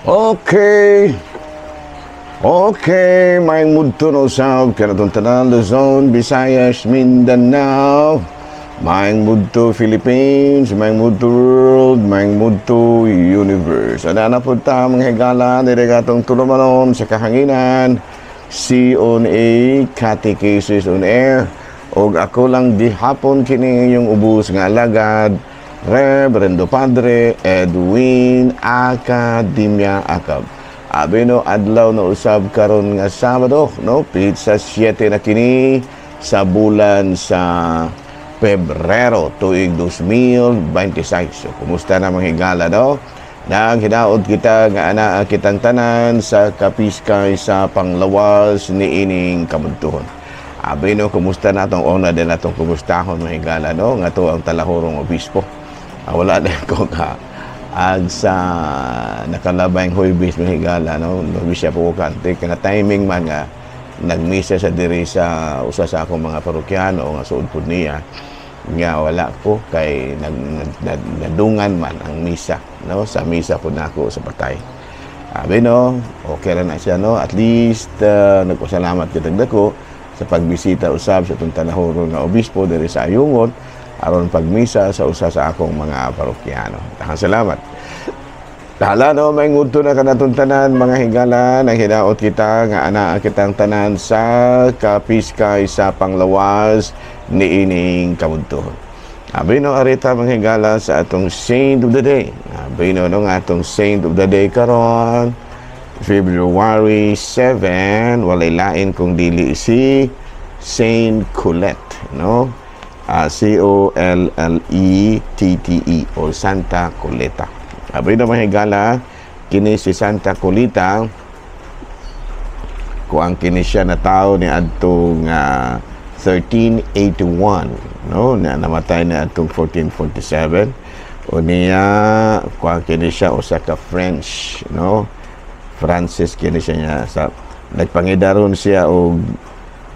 Okay. Okay, maayong mudto na usab kanatong tanan, Luzon, Visayas, Mindanao. Maayong mudto, Philippines, maayong mudto, world, maayong mudto, universe. Ana na pud ta, mga higala, diri atong tulumanon sa kahanginan. C on A, Catechesis on Air. Og ako lang gihapon kini inyong ubos nga alagad, Reverendo Padre Edwin Academia Acab. Abi no, adlaw na usab karon nga Sabado, no? Petsa 7 na kini sa bulan sa Pebrero, tuig 2026. So, kumusta na, mga higala, no? Naghinaot kita nga anaa kitang tanan sa kapiskay sa panglawas ni ining kabuntuhon. Abi no, kumusta na atong una din atong kumustahon, mga higala, no? Nga to ang talahurong obispo. Ah, wala na ko ka ag sa nakalabay Huwebes, mga higala, no? Nobisya po ko kante kana timing man nga nagmisa sa diri sa usa sa akong mga parokyano nga suod pud niya nga wala ko kay nadungan man ang misa, no? Sa misa pud nako sa patay. Abi no, okay ra na siya, no? At least nagpasalamat kitag dako sa pagbisita usab sa atong talahuro nga obispo diri sa Ayungon aron pagmisa sa usa sa akong mga parokyano. Daghang salamat. Hala no, maayong udto na kanatong tanan, mga higala, nang hinaot kita nga anaa kitang tanan sa kapiskay sa panglawas ni ining kabuntuhon. Abi no, arita, mga higala, sa atong saint of the day. Abi no, no nga atong saint of the day karon February 7, walay lain kung dili si Saint Colette, no? Collette or Santa Coleta. Abi na, mga higala, kini si Santa Colita, kuang kini siya na tao ni adtong 1381, no? Na namatay na adtong 1447. O niya, kuang kini siya usa ka French, no? Francis kini siya niya sa nagpangidaron siya og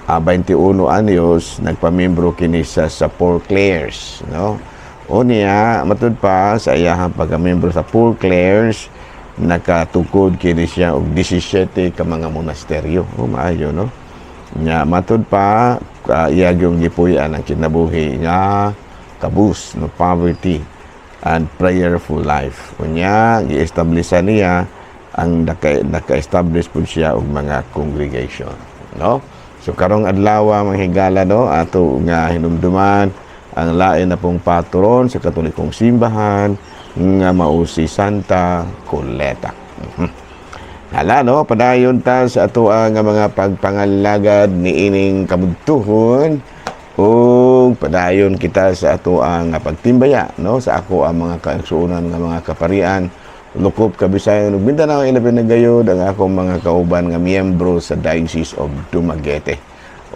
21 anyos, nagpamembro kini siya sa Poor Clares, no? O niya, matud pa sa iyahang pagkamembro sa Poor Clares, nakatukod kini siya og 17 ka mga monasteryo. O maayo, no? Nya matud pa iya yung gipuy-an ang kinabuhi nga kabus, no, poverty and prayerful life. Unya gi-establish niya ang naka-establish pud siya og mga congregation, no? So karong adlaw, mga higala, no, ato nga hinumduman ang lain na pong patron sa Katolikong simbahan nga mao si Santa Coleta. Hala no, padayon ta sa ato ang mga pagpangalagad ni ining kabuntuhon ug padayon kita sa ato ang pagtimbaya, no, sa ako ang mga kaigsuonan nga mga kaparian lukop Kabisayan ug Mindanao, ilabi na gayud ang akong mga kauban nga miyembro sa Diocese of Dumaguete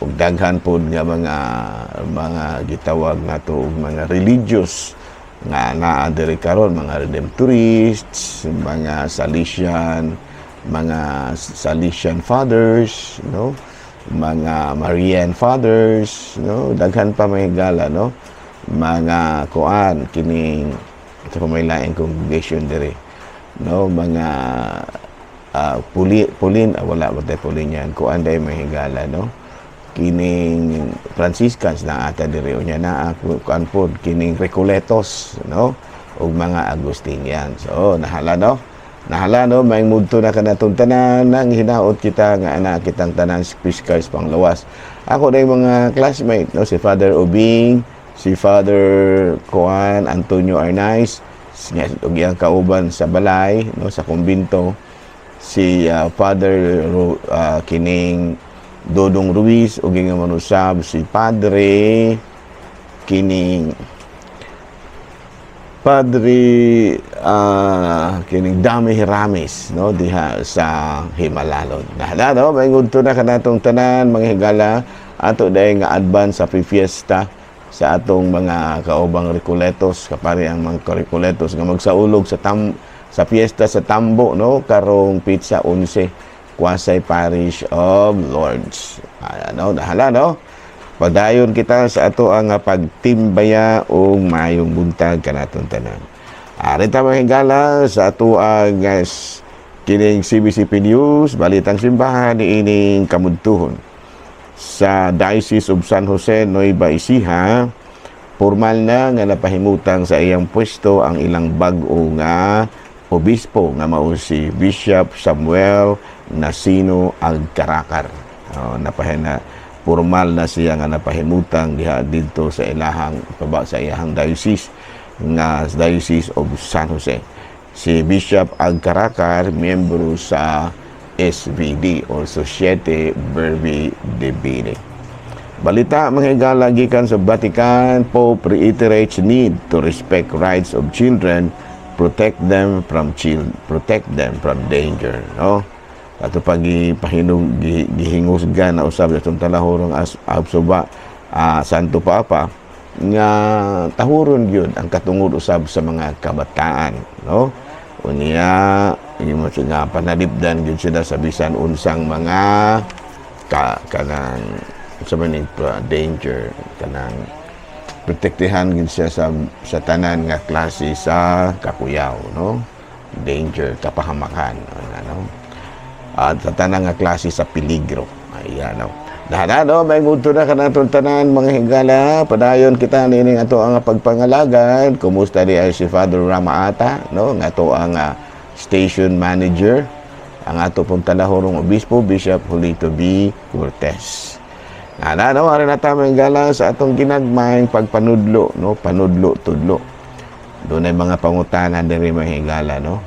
ug daghan pod nga mga gitawag nato og mga religious nga naa diri karon, mga Redemptorists, mga Salesian Fathers, no, mga Marian Fathers, no? Daghan pa, mga higala, no? Mga kuan kining ito may laing congregation diri, no? Mga pulin, wala ba tayo pulin yan, kuan day, mga higala, no? Kining Franciscans na ata diri, unya naa kuan pod kining Recoletos, no, ug mga Agustinian. So nahala no, nahala no, maayong mudto na kanatong tanan, nang hinaot kita nga ana kitang tanan sa panglawas. Ako na yung mga classmate, no, si Father Ubing, si Father Juan Antonio Arnaiz, ug iyang kauban sa balay, no, sa kumbinto, si Father kining Dodong Ruiz ug nga manusab si Padre kining Padre kining Dami Hiramis, no, diha sa Himalalon. Nahala no, may ngadto na kanatong tanan, mga higala, ato dahil nga advance sa fiesta sa atong mga kaubang Recoletos, kapari ang mga Recoletos nga magsaulog sa fiesta sa Tambo, no, karong petsa 11, Quasi Parish of Lourdes. Ano, nahala no. Padayon kita sa ato ang pagtimbaya ug maayong buntag kanatong tanan. Ari ta, mga higala, sa ato ang Kining CBCP News, Balitang Simbahan, niining kamudtuhon. Sa Diocese of San Jose, Nueva Ecija, formal na nga napahimutang sa iyang pwesto ang ilang bag-o nga obispo nga mao si Bishop Samuel Nasino Agcaracar. Oh, napahina formal na siya nga napahimutang diha didto sa ilahang baba sa iyahang diocese nga Diocese of San Jose. Si Bishop Agcaracar, miyembro sa SVD or Societe Verbi Divini. Balita, mga higala, gikan sa Vatican, Pope reiterates need to respect rights of children, protect them from danger, no? Ato pag gipahinog gihingusgan na usab sa atong talahurong as absuba Santo Papa nga tahuron gyud ang katungod usab sa mga kabataan, no? Unya imo nga panalipdan gyud sila sa bisan unsang mga kanang sa man danger, kanang protektahan gid siya sa tanan nga klase sa kakuyaw, no, danger, kapahamakan, ano, at sa tanan nga klase sa peligro. Ayan, no. Dahana, no, may ngudto na kanatong tanan, mga higala. Padayon kita nining ato ang pagpangalagan. Kumusta di ay si Father Ramaata, no, nga ato ang station manager, ang ato pong talahurong obispo, Bishop Julito B. Cortez. Ana, no, ari na ta, mga higala, sa atong ginagmayng pagpanudlo, no, panudlo tudlo. Dunay mga pangutana diri, mga higala, no.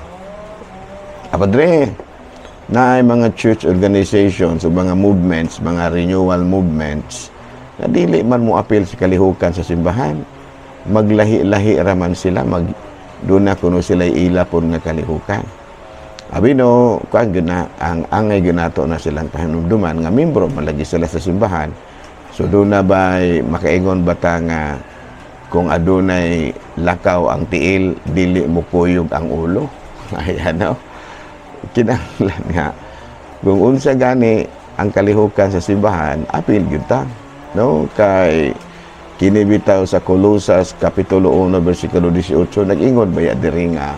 Apadre, na ay mga church organizations o mga movements, mga renewal movements, na dili man mo apil sa kalihukan sa simbahan. Maglahi-lahi raman sila, doon na kuno sila ila pud nga kalihukan. Abi no, kuan gyud na ang angay gyud nato na silang pahinumduman nga membro man lagi sila sa simbahan. So doon na ba'y makaingon bata nga kung adunay lakaw ang tiil, dili mo kuyog ang ulo? Ayan, no? Kinahanglan nga kung unsa gani ang kalihukan sa simbahan, apil gyud ta, no? Kay kini bitaw sa Kolosas kapitulo 1 bersikulo 18, nag-ingon baya diri nga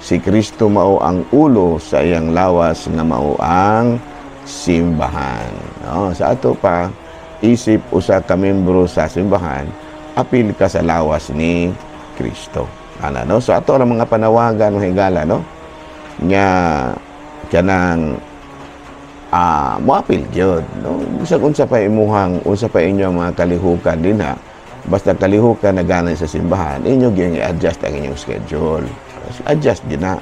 si Kristo mao ang ulo sa iyang lawas nga mao ang simbahan, no? Sa ato pa, isip usa ka membro sa simbahan, apil ka sa lawas ni Kristo, ana, no? So ato ang mga panawagan, mga higala, no, nga kanang moapil gyud, no, bisag unsa pa imuhang, unsa pa inyong mga kalihukan dinha, basta kalihukan na gana sa simbahan, inyo gyud i-adjust ang inyong schedule. Adjust gyud na.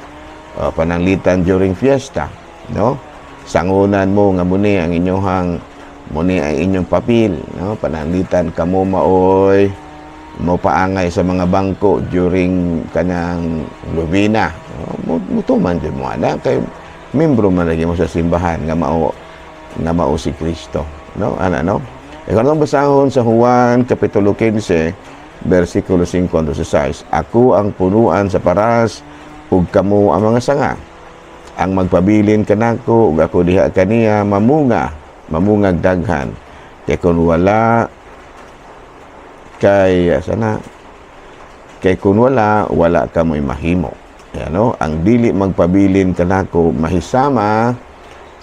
Pananglitan during fiesta, no, sangunan mo nga muni ang inyong muni ang inyong papel, no? Pananglitan kamo maoy mo paangay sa mga bangko during kanang nobena, no? Mutuman jud mo ana kay membro man lagi mo sa simbahan nga mao si Kristo, no? Ana, no. Ikaw nang basahon sa Juan kapitulo 15 bersikulo 5 hangtod 6: "Ako ang punuan sa paras ug kamo ang mga sanga. Ang magpabilin kanako ug ako diha kaniya, mamunga, mamungag daghan, kay kun wala, kay sana kay kun wala, wala kamoy mahimo." Ano, ang dili magpabilin kanako mahisama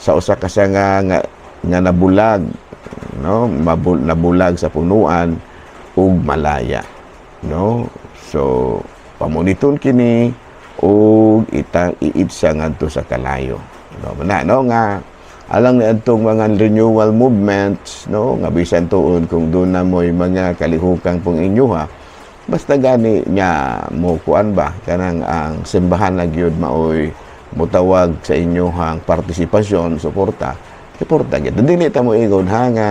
sa usa ka sanga nga nabulag, no, nabulag sa punuan ug malaya, no? So pamuniton kini ug ita iitsa ngadto sa kalayo, no? Na, no, nga alang ni adtong mga renewal movements, no, nga bisan tuon kung doon na mo'y mga kalihukan pong inyoha, basta gani nga mo kuan ba, kanang ang simbahan na gyud maoy mutawag sa inyohang partisipasyon, suporta, suporta gyud. Dili ta mo ingon ha nga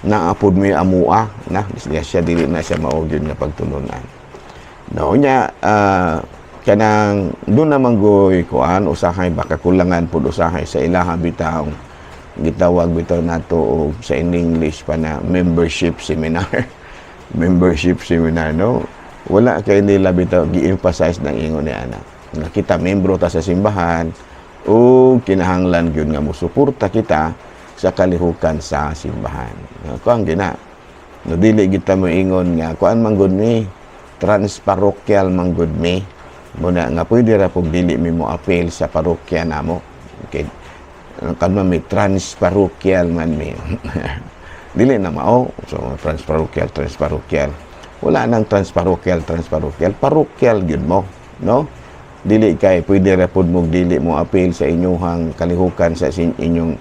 naapod mi amua na siya, dili na siya mao gyud nga pagtulunan, no? Nya kanang doon naman goy kuan, usahay baka kulangan pud usahay sa ilaha bitaw, gitawag bitaw nato og sa in English pa na membership seminar, membership seminar, no? Wala kay nila bitaw gi-emphasize ng ingon ni ana nga kita membro ta sa simbahan o kinahanglan gyud nga mosuporta kita sa kalihukan sa simbahan. Kuan gina, no? Dili kita mo ingon nga kuan man gud mi, transparokyal man gud mi. Muna nga pwede ra pug dili mi mo appeal sa parokya namo. Okay. Kan man may transparochial man mi. Dili na mao. So transparochial, transparochial. Wala nang transparochial, transparochial. Parochial gyud mo, no? Dili kay pwede ra pud mo dili mo appeal sa inyong kalihukan sa inyong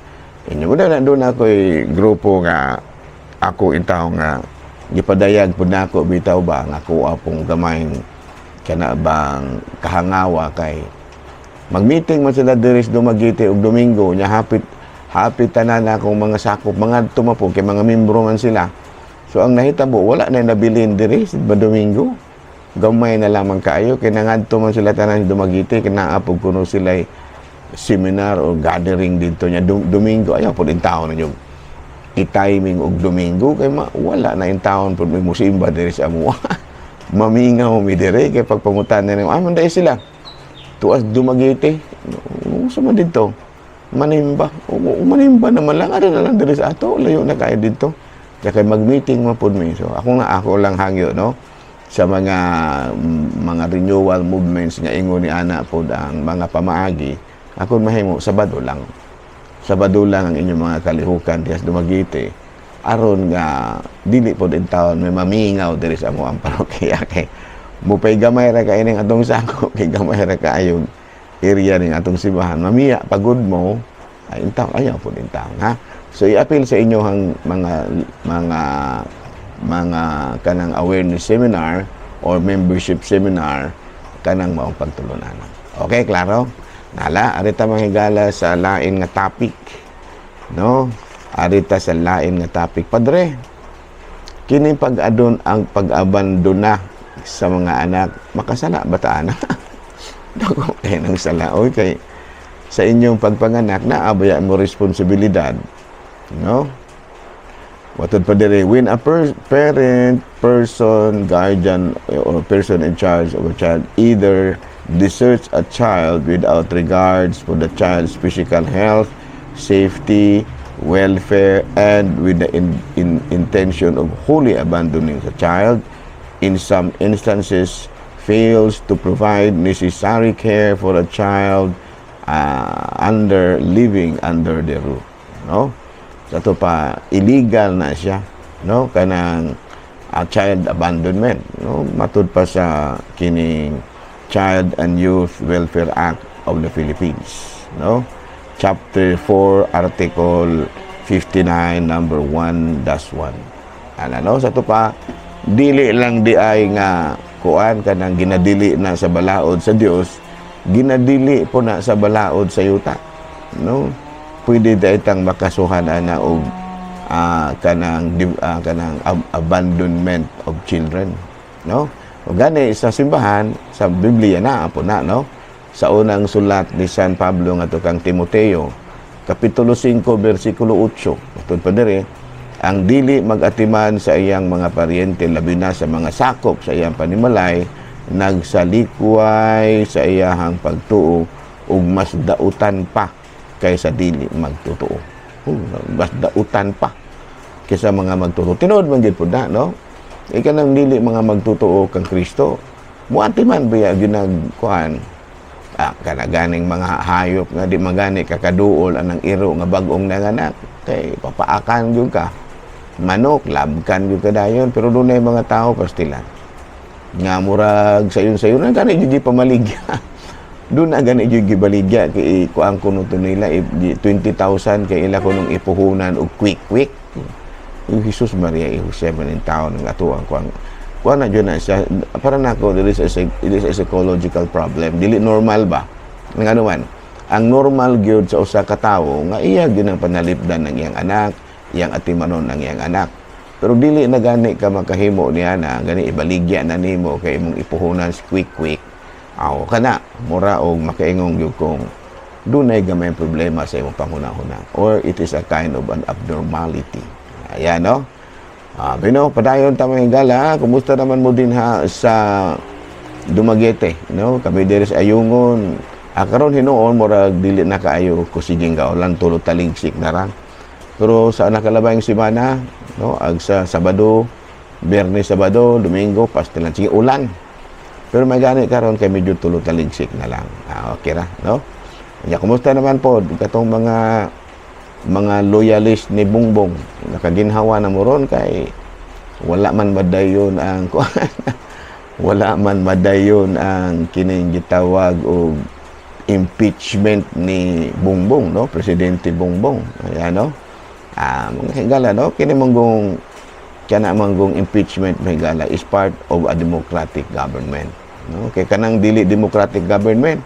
inyo. Muna na doon ako'y grupo nga ako intaw nga gipadayag pud nako bitaw ba nga ako apong gamayng kana bang kahangawa kay mag-meeting man sila diri sa Dumaguete og Domingo nya hapit hapit tanan akong mga sakop mga tumapo kay mga membro man sila. So ang nahitabo, wala na nabilin diri sa Domingo, gamay na lamang kaayo kay nangadto man sila tanan sa Dumaguete kay naa pud kuno sila seminar o gathering dito nya Domingo. Ayaw pud intawon ninyo i-timing og Domingo kay wala na intawon pud may musimba diri sa amuha, mamingaw mi diri kay pagpangutan na nimo, ah, man dai sila tuas Dumaguete, usa man dito manimba. O, manimba naman lang ada na lang diri sa ato, layo na kayo dito kaya kay mag-meeting man pud mi. So ako nga ako lang hangyo, no, sa mga renewal movements nga ingon ni ana pod ang mga pamaagi ako mahimo, Sabado lang, Sabado lang ang inyong mga kalihukan diha sa Dumaguete aron nga dili pod intawon may mamingaw diri sa amo ang parokya kay mupay gamay ra kay ning atong sako kay gamay ra kaayong area ning atong simbahan, mamiya pagod mo ay intaw ayaw pod intawon ha. So i-appeal sa inyo ang mga kanang awareness seminar or membership seminar kanang maong pagtulunan. Okay, klaro? Nala, arita manghigala sa lain nga topic. No? Arita sa lain nga topic. Padre, kini pag-adon ang pag-abandona sa mga anak, makasala ba ta ana? Dako kay nang sala. Oy, kay sa inyong pagpanganak na abaya mo responsibilidad. No? Watod pa dire, when a parent, person, guardian, or person in charge of a child either deserts a child without regards for the child's physical health, safety, welfare, and with the intention of wholly abandoning the child, in some instances fails to provide necessary care for a child under living under the roof, no? Sa to pa, illegal na siya, no, kanang child abandonment, no, matud pa sa kining Child and Youth Welfare Act of the Philippines, no, Chapter 4, Article 59, number 1-1 ana, no? Sa to pa, dili lang di ay nga kuan kanang ginadili na sa balaod sa Dios, ginadili po na sa balaod sa yuta, no? Pwede da itang makasuhan ana og kanang abandonment of children, no? O gani sa simbahan, sa Biblia na po na, no, sa unang sulat ni San Pablo ngadto kang Timoteo, kapitulo 5 bersikulo 8, matud pa diri, ang dili magatiman sa iyang mga paryente, labi na sa mga sakop sa iyang panimalay, nagsalikway sa iyahang pagtuo ug mas dautan pa kaysa dili magtotoo. Oh, mas dautan pa kaysa mga magtotoo. Tinuod man gyud pud na, no? Ika nang dili mga magtotoo kang Kristo. Muanti man biya ginagkuhan. Ah, kana ganing mga hayop nga di magani kakaduol anang iro nga bag-ong nanganak kay papaakan gyud ka. Manok, labkan gyud ka dayon, pero dunay mga tao pastilan nga murag sayon-sayon na gani gyud pamaligya. Doon na gani gyud gibaligya kay kuang kuno to nila 20,000 kay ila kunong ipuhunan og quick quick. Yung Jesus, Maria i Jose man in taon nga ato ang kuang kuan na jud na siya. Para nako dili sa it is a psychological problem, dili normal ba? Nga man ang normal gyud sa usa ka tawo nga iya gyud ang panalipdan ng iyang anak, iyang atimanon ng iyang anak, pero dili na gani ka makahimo niya na gani ibaligya na nimo kay imong ipuhunan si quick quick. Aw, kana mura og makaingong gyud kung dunay gamay problema sa imong panghuna-huna or it is a kind of an abnormality. Ayan, no? Ah, Bino, padayon ta, mga higala. Kumusta naman mo din ha sa Dumaguete, no? Kami diri sa Ayungon. Ah, karon hinuon murag dili na kaayo kusiging kaulan, tulo taligsik na ra. Pero sa nakalabayng semana, no, ag sa Sabado, Biyernes, Sabado, Domingo, pastilan sige ulan. Pero may gani karon kay medyo tulo taligsik na lang. Ah, okay ra, no? Nya, kumusta naman po katong mga loyalist ni Bongbong? Nakaginhawa na mo ron kay wala man madayon ang kining gitawag og impeachment ni Bongbong, no? Presidente Bongbong. Ayan, no? Ah, mga higala, no? Kini manggong kana manggong impeachment, mga higala, is part of a democratic government, no? Kay kanang dili democratic government,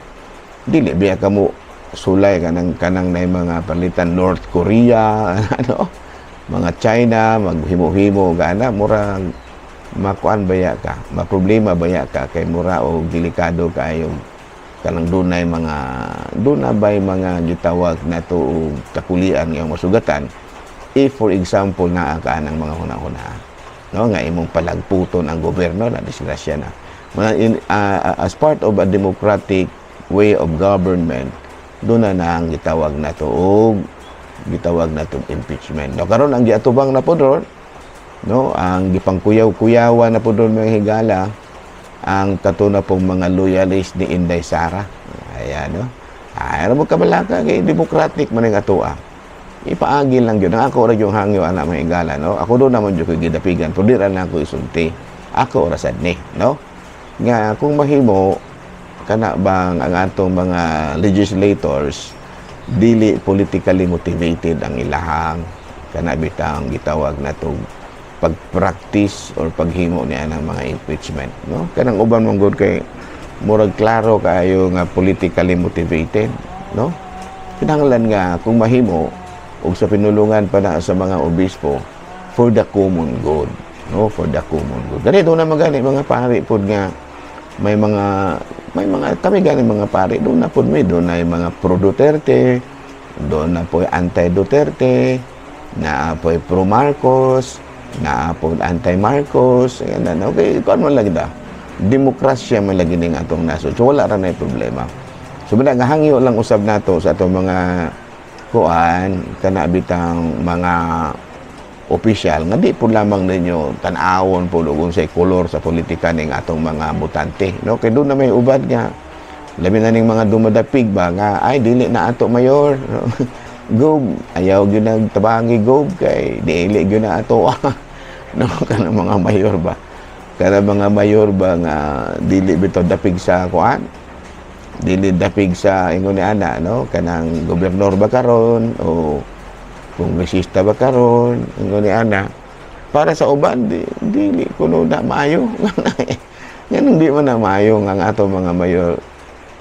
dili biya ka mo sulay kanang nay mga palitan North Korea, ano, mga China, maghimo-himo gana, murag makuan baya ka, maproblema baya ka kay mura og delikado kaayo kanang dunay mga duna bay mga gitawag nato og kakulian nga masugatan if, for example, naa ka ng mga huna-huna, no, nga imong palagputon ang gobyerno na disgrasya na. Mga as part of a democratic way of government, doon na na ang gitawag nato og gitawag nato impeachment, no? Karon ang giatubang na pod ron, no, ang gipangkuyaw-kuyawan na pod ron, mga higala, ang kato na pong mga loyalist ni Inday Sara. Ayan, no? Ay, mo kabalaka kay democratic man ang atoa. Ipaagi lang yun. Ang ako ra yung hangyo ana, mga higala, no? Ako do naman jud ko gidapigan, pero di ra na ako isulti. Ako ra sad ni, no? Nga kung mahimo kana bang ang atong mga legislators dili politically motivated ang ilahang kana bitang gitawag nato pag-practice or paghimo niya ng mga impeachment, no? Kanang uban man gud kay murag klaro kaayo nga politically motivated, no? Kinahanglan nga kung mahimo og sa pinulungan pa na sa mga obispo for the common good, no? For the common good. Ganito na magani mga pari pod nga may mga kami gani mga pari doon na pod may doon na mga pro Duterte, doon na po anti Duterte, na po pro Marcos, na po anti Marcos. Ayan na, okay, kuan man lagi da, demokrasya man lagi ning atong nasod, so wala ra na problema. So bala nga hangyo lang usab nato sa atong mga kuan kana bitang mga opisyal nga di po lamang ninyo tan-awon po ug unsay kolor sa politika ning atong mga botante, no? Kay doon na may uban nga labi na ning mga dumadapig ba nga ay dili na ato mayor, gob, ayaw gyud nagtabangi gob kay dili gyud na ato, no? Kanang mga mayor ba, kana mga mayor ba nga dili bitaw dapig sa kuan, dili dapig sa ingon ni ana, no? Kanang gobernador ba karon o kongresista ba karon, ingon ni ana, para sa uban di, dili kuno na maayo. Nganong di man na maayo nga ang ato mga mayor,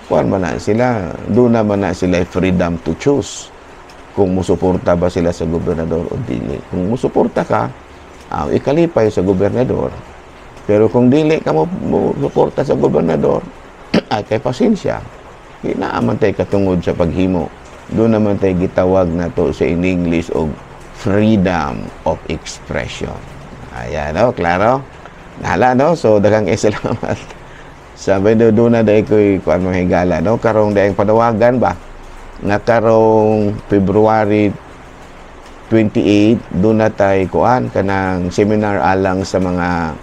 kuan man na sila, doon naman na sila freedom to choose kung musuporta ba sila sa gobernador o dili. Kung musuporta ka, ikalipay sa gobernador, pero kung dili ka mo suporta sa gobernador, ay kay pasensya, kinaaman tay katungod sa paghimo. Doon naman tay gitawag na to sa in English og freedom of expression. Ayan, no? Klaro? Nahala, no? So, daghang salamat. Sabi do doon na dahil ko'y kuan, mga higala, no? Karong dahil panawagan ba? Nga karong February 28, doon na tay kuan kanang seminar alang sa mga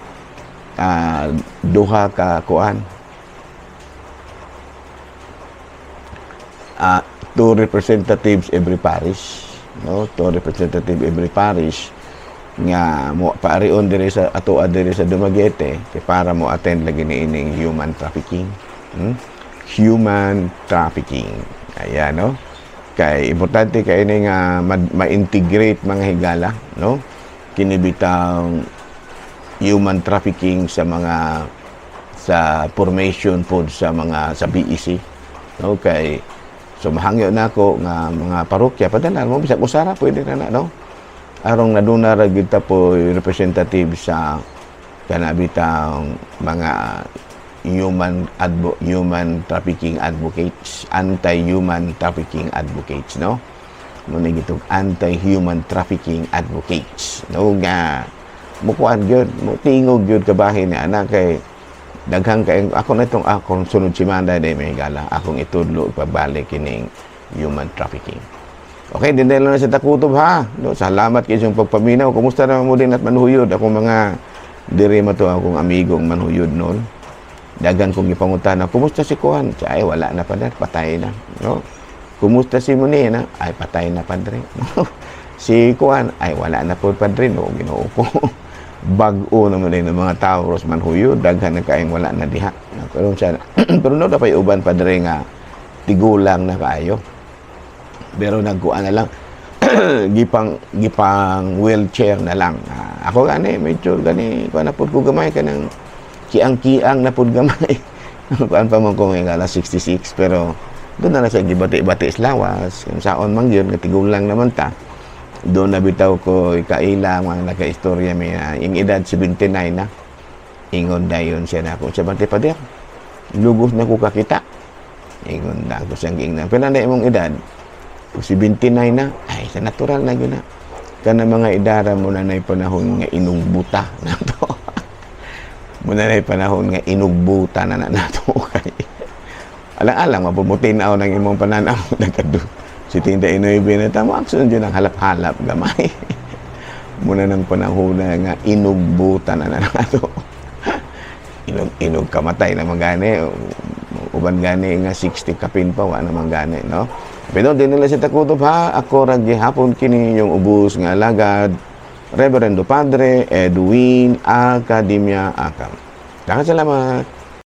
duha ka kuan two representatives every parish, no? Two representative every parish nga mo paarion diri sa atoa diri sa Dumaguete kay para mo attend lagi ni ining human trafficking. Human trafficking. Ayan, no? Kay importante kay ini nga ma-integrate, mga higala, no? Kini bitang human trafficking sa mga sa formation pod sa mga sa BEC, no? Kay so mahangyo na ako nga mga parokya padala mo bisag usara, pwede na na, no? Arong naduna ra gyud ta po representative sa kana bitang mga human trafficking advocates, anti-human trafficking advocates, no? Mo na gitong anti-human trafficking advocates, no? Nga mukuan gyud, mo tingog gyud kabahin ni ana kay daghang kay ako na itong akong sunod semana day, may gala akong itudlo pabalik kining human trafficking. Okay, din lang na sa takutob ha. No, salamat kay inyong pagpaminaw. Kumusta naman mo din at manhuyod? Ako mga diri ma to akong amigong manhuyod noon. Daghan kong gipangutana, "Kumusta si Kuan?" Siya, "Ay, wala na, padre, patay na." No? "Kumusta si Munina?" "Ay, patay na, padre." "Si Kuan?" "Ay, wala na po, padre." No, Ginoo ko. Bag-o naman din ng mga tao ros manhuyo, daghan na kaayong wala na diha. No, pero siya, pero no, dapat uban, padre, nga tigulang na kaayo. Pero nagkuan na lang, gipang wheelchair na lang. Ah, ako gani medyo gani kuan na pud ko gamay, kanang kiang-kiang na pud gamay. Kuan pa man ko nga alas 66, pero doon na lang sa gibati-bati sa lawas. Kung saon man yun, nga tigulang naman ta. Doon na bitaw ko ikaila mga nakaistorya mi na yung edad 79 na. Ingon dayon siya na ako. Siya bante, "Pader, lugos na ko kakita." Ingon na ako siyang giingnan. "Pero na imong edad?" "79 na." "Ay, sa natural na yun na. Kana mga idara mo na na'y panahon nga inugbuta na to. Muna na'y panahon nga inugbuta na na nato kay alang-alang mapumutin-aw ng imong pananaw." Nagkadu 79 na tamo, action dyan ang halap-halap gamay. Muna ng panahon na nga inugbuta na na nato. Inog inog kamatay naman gani, uban gani nga 60 kapin pa wa naman gani, no? Pero di nila sa takutob ha, ako ra gihapon kini yung ubos nga alagad, Reverendo Padre Edwin Academia Akam. Daghang salamat.